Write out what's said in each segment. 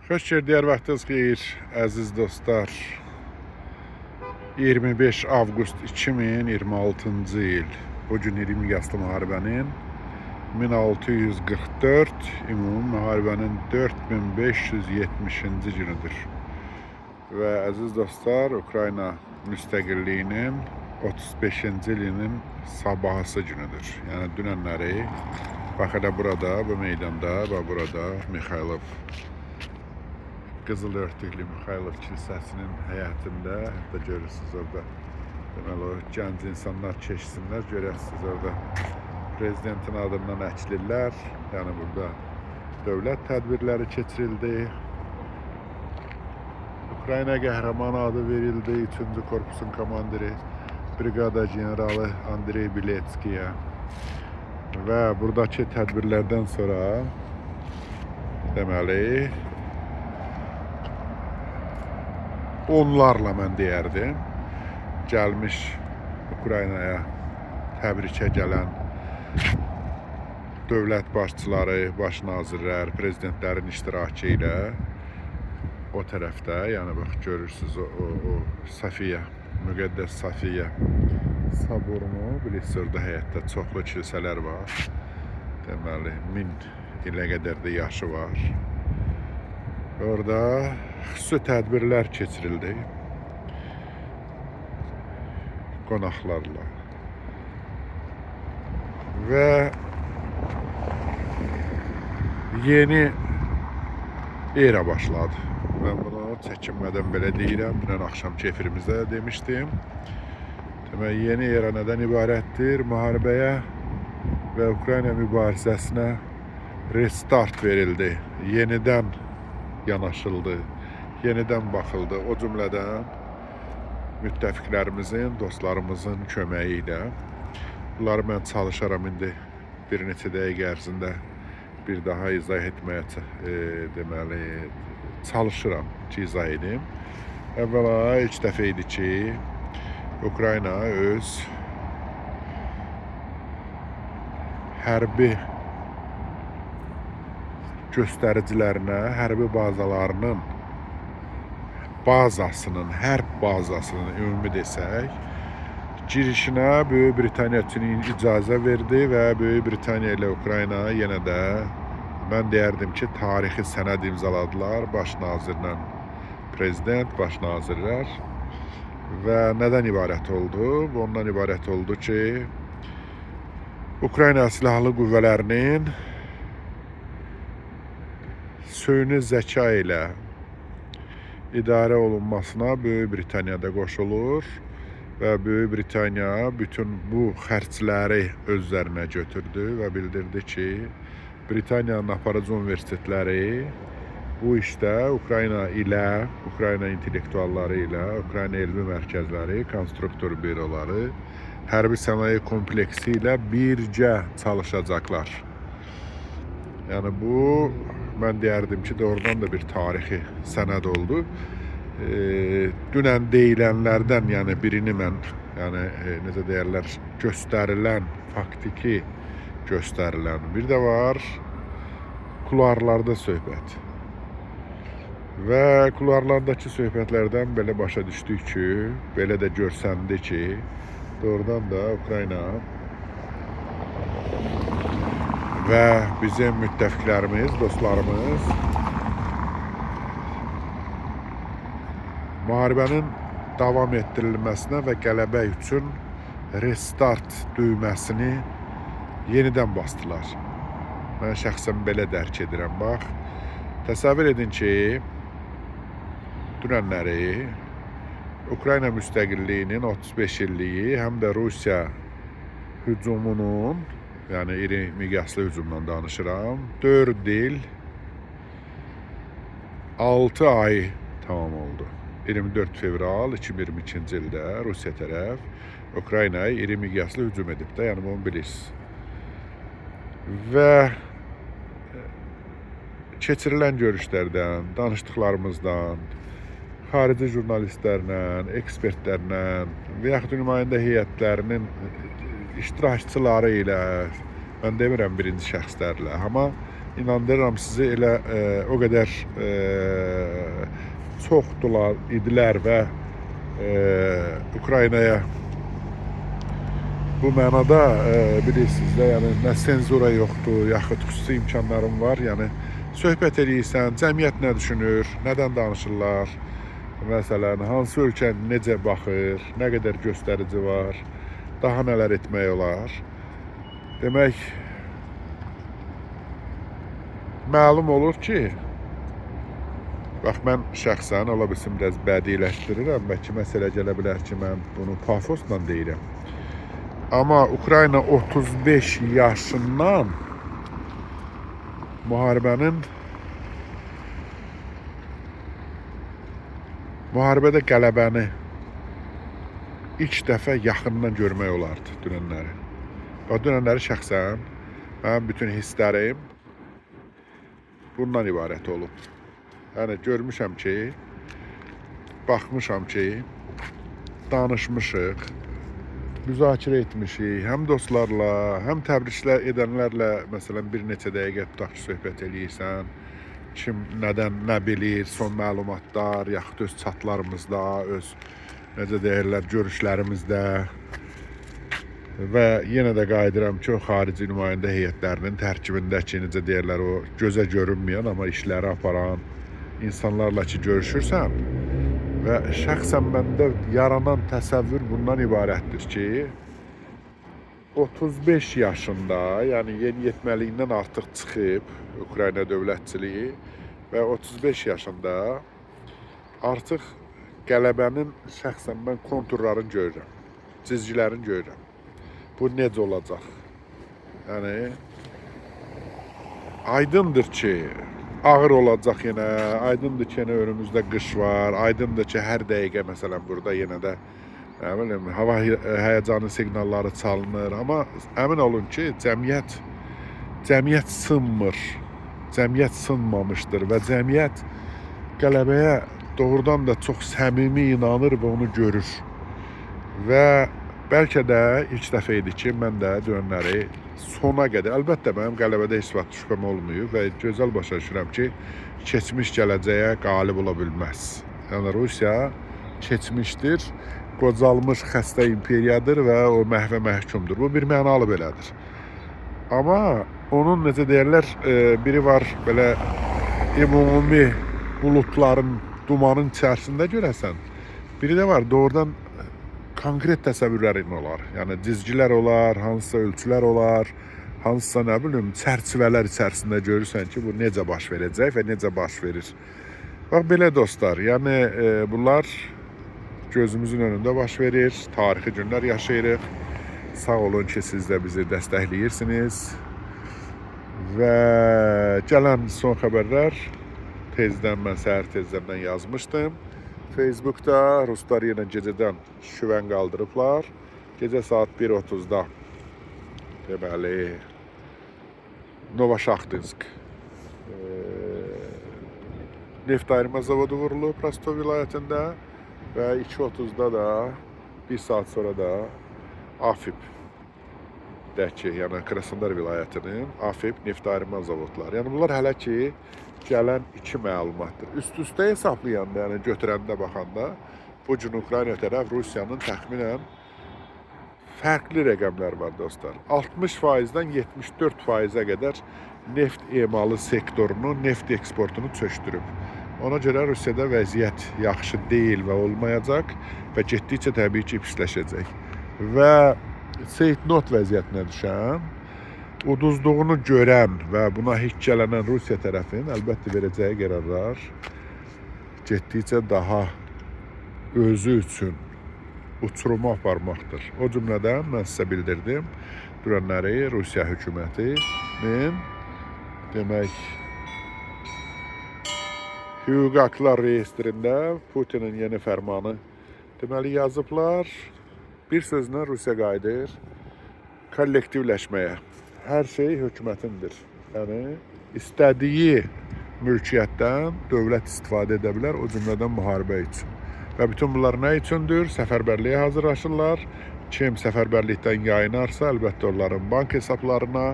Xoş gördük, hər vaxtınız xeyir, əziz dostlar. 25 avqust 2026-cı il. Bu gün iri miqyaslı müharibənin 1644, ümumi müharibənin 4570-ci günüdür. Və əziz dostlar, Ukrayna müstəqilliyinin 35-ci ilinin sabahısı günüdür. Yəni dünənləri bax elə burada, bu meydanda və burada Mixaylov Qızıl Örtüklü Mixaylov kilsəsinin həyətində, hətta görürsünüz orada, deməli o gənc insanlar keçsinlər, görəsiniz orada prezidentin adından əklirlər. Yəni burada dövlət tədbirləri keçirildi. Ukrayna qəhrəmanı adı verildi 3-cü korpusun komandiri briqada generalı Andrey Biletskiyə. Və buradakı tədbirlərdən sonra deməli onlarla mən deyərdim gəlmiş Ukraynaya təbrikə gələn dövlət başçıları, baş nazirlər, prezidentlərin iştirakı ilə o tərəfdə, yəni bax görürsüz o Safiya, müqəddəs Safiya saborunu bilirsiniz, orada həyətdə çoxlu kilsələr var. Deməli 1000 ilə qədər də yaşı var. Orada xüsusi tədbirlər keçirildi. Qonaqlarla. Və yeni era başladı. Mən bunu çəkinmədən belə deyirəm. Dünən axşamki efirimizdə də demişdim. Demək, yeni era nədən ibarətdir? Müharibəyə və Ukrayna mübarizəsinə restart verildi. Yenidən yanaşıldı. Yenidən baxıldı. O cümlədən müttəfiqlərimizin, dostlarımızın köməyi ilə. Bunları mən çalışaram indi bir neçə dəqiqə ərzində bir daha izah etməyə deməli çalışıram ki, izah edim. Əvvəla ilk dəfə idi ki, Ukrayna öz hərbi göstəricilərinə, hərbi bazalarının bazasının, hərb bazasının ümumi desək, girişinə Böyük Britaniya üçün icazə verdi və Böyük Britaniya ilə Ukrayna yenə də mən deyərdim ki, tarixi sənəd imzaladılar. Baş nazirlə prezident, baş nazirlər və nədən ibarət oldu? Bu ondan ibarət oldu ki, Ukrayna Silahlı Qüvvələrinin süni zəka ilə idarə olunmasına Böyük Britaniya da qoşulur və Böyük Britaniya bütün bu xərcləri öz üzərinə götürdü və bildirdi ki, Britaniyanın aparıcı universitetləri bu işdə Ukrayna ilə, Ukrayna intellektualları ilə, Ukrayna elmi mərkəzləri, konstruktor büroları, hərbi sənaye kompleksi ilə birgə çalışacaqlar. Yəni bu mən deyərdim ki, doğrudan da bir tarixi sənəd oldu. Dünən deyilənlərdən, yəni birini mən, yəni necə deyərlər, göstərilən, faktiki göstərilən bir də var kuluarlarda söhbət. Və kuluarlardakı söhbətlərdən belə başa düşdük ki, belə də görsəndi ki, doğrudan da Ukrayna və bizim müttəfiqlərimiz, dostlarımız müharibənin davam etdirilməsinə və qələbə üçün restart düyməsini yenidən basdılar. Mən şəxsən belə dərk edirəm. Bax, təsəvvür edin ki, dünənləri Ukrayna müstəqilliyinin 35 illiyi, həm də Rusiya hücumunun, yəni iri miqyaslı hücumdan danışıram, 4 il 6 ay tamam oldu. 24 fevral 2022-ci ildə Rusiya tərəf Ukraynaya iri miqyaslı hücum edib də, yəni bunu bilirsiniz. Və keçirilən görüşlərdən, danışdıqlarımızdan, xarici jurnalistlərlə, ekspertlərlə və yaxud nümayəndə heyətlərinin iştirakçıları ilə, mən demirəm birinci şəxslərlə, amma İnandırıram sizi, elə o qədər çoxdular, idilər və Ukraynaya bu mənada bilirsiniz də, yəni nə senzura yoxdur, yaxud xüsusi imkanlarım var. Yəni söhbət eləyirsən, cəmiyyət nə düşünür, nədən danışırlar, məsələn, hansı ölkə necə baxır, nə qədər göstərici var, daha nələr etmək olar. Demək, məlum olur ki, bax mən şəxsən ola bilsin biraz bədiləşdirirəm və kiməsə elə gələ bilər ki, mən bunu pafosla deyirəm. Amma Ukrayna 35 yaşından müharibədə qələbəni ilk dəfə yaxından görmək olardı dünənləri. Bax dünənləri şəxsən mənim bütün hisslərim bundan ibarət olub. Yəni görmüşəm ki, baxmışam ki, danışmışıq, müzakirə etmişik, həm dostlarla, həm təbriklər edənlərlə, məsələn, bir neçə dəqiqə tutaq ki, söhbət eləyirsən, kim nədən nə bilir, son məlumatlar, yaxud öz çatlarımızda, öz necə deyirlər, görüşlərimizdə və yenə də qayıdıram ki, o xarici nümayəndə heyətlərinin tərkibindəki, necə deyirlər, o gözə görünməyən, amma işləri aparan insanlarla ki, görüşürsən və şəxsən məndə yaranan təsəvvür bundan ibarətdir ki, 35 yaşında, yəni yeniyetməliyindən artıq çıxıb Ukrayna dövlətçiliyi və 35 yaşında artıq qələbənin şəxsən mən konturlarını görürəm, cizgilərini görürəm. Bu necə olacaq? Yəni aydındır ki, ağır olacaq yenə, aydındır ki, yenə önümüzdə qış var, aydındır ki, hər dəqiqə məsələn burada yenə də nə bilim, hava həyəcanı siqnalları çalınır, amma əmin olun ki, cəmiyyət sınmır, cəmiyyət sınmamışdır və cəmiyyət qələbəyə doğrudan da çox səmimi inanır və onu görür. Və bəlkə də ilk dəfə idi ki, mən də dünənləri sona qədər, əlbəttə mənim qələbədə heç vaxt şübhəm olmayıb və gözəl başa düşürəm ki, keçmiş gələcəyə qalib ola bilməz. Yəni Rusiya keçmişdir, qocalmış xəstə imperiyadır və o məhvə məhkumdur. Bu bir mənalı belədir. Amma onun necə deyirlər, biri var belə ümumi buludların, dumanın içərisində görəsən. Biri də var doğrudan konkret təsəvvürlərin olar. Yəni cizgilər olar, hansısa ölçülər olar, hansısa nə bilim çərçivələr içərisində görürsən ki, bu necə baş verəcək və necə baş verir. Bax belə dostlar, yəni bunlar gözümüzün önündə baş verir. Tarixi günlər yaşayırıq. Sağ olun ki, siz də bizi dəstəkləyirsiniz. Və gələn son xəbərlər tezdən mən səhər tezdən yazmışdım. Facebookda ruslar yenə gecədən şüvən qaldırıblar. Gecə saat 1:30-da deməli Novoşaxtinsk neft ayırma zavodu vurulub Rostov vilayətində və 2:30-da da bir saat sonra da Afib-dəki, yəni Krasnodar vilayətinin Afib neft ayırma zavodları. Yəni bunlar hələ ki gələn iki məlumatdır. Üst-üstə hesablayanda, yəni götürəndə baxanda bu gün Ukrayna tərəf Rusiyanın təxminən fərqli rəqəmlər var dostlar. 60%-dən 74%-ə qədər neft emalı sektorunu, neft eksportunu çökdürüb. Ona görə Rusiyada vəziyyət yaxşı deyil və olmayacaq və getdikcə təbii ki, pisləşəcək. Və Seytnot vəziyyətinə düşən, uduzduğunu görən və buna hikkələnən Rusiya tərəfinin əlbəttə verəcəyi qərarlar getdikcə daha özü üçün uçuruma aparmaqdır. O cümlədən mən sizə bildirdim, dünənləri Rusiya hökumətinin demək hüquqi aktlar reyestrində Putinin yeni fərmanı deməli yazıblar. Bir sözlə Rusiya qayıdır kollektivləşməyə. Hər şey hökumətindir. Yəni istədiyi mülkiyyətdən dövlət istifadə edə bilər, o cümlədən müharibə üçün. Və bütün bunlar nə üçündür? Səfərbərliyə hazırlaşırlar. Kim səfərbərlikdən yayınarsa, əlbəttə onların bank hesablarına,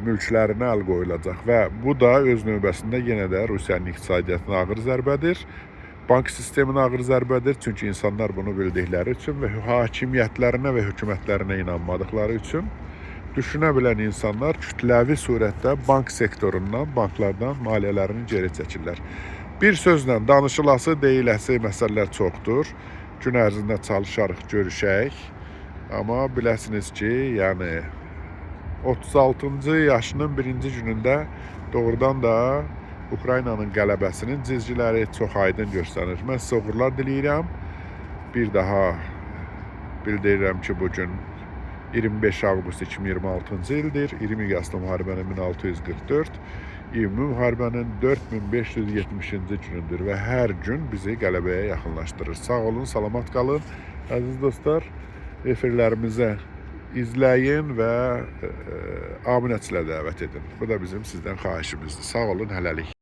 mülklərinə əl qoyulacaq və bu da öz növbəsində yenə də Rusiyanın iqtisadiyyatına ağır zərbədir. Bank sisteminə ağır zərbədir, çünki insanlar bunu bildikləri üçün və hakimiyyətlərinə və hökumətlərinə inanmadıkları üçün düşünə bilən insanlar kütləvi surətdə bank sektorundan, banklardan maliyyələrini geri çəkirlər. Bir sözlə danışılası, deyiləsi məsələlər çoxdur. Gün ərzində çalışarıq, görüşək. Amma biləsiniz ki, yəni 36-cı yaşının birinci günündə doğrudan da Ukraynanın qələbəsinin cizgiləri çox aydın göstərir. Mən sizə uğurlar diləyirəm. Bir daha bildirirəm ki, bu gün 25 avqust 2026-cı ildir. 20 miqyaslı müharibənin 1644, ümumi müharibənin 4570-ci günüdür və hər gün bizi qələbəyə yaxınlaşdırır. Sağ olun, salamat qalın. Əziz dostlar, efirlərimizə izləyin və abunəçilə dəvət edin. Bu da bizim sizdən xahişimizdir. Sağ olun, hələlik.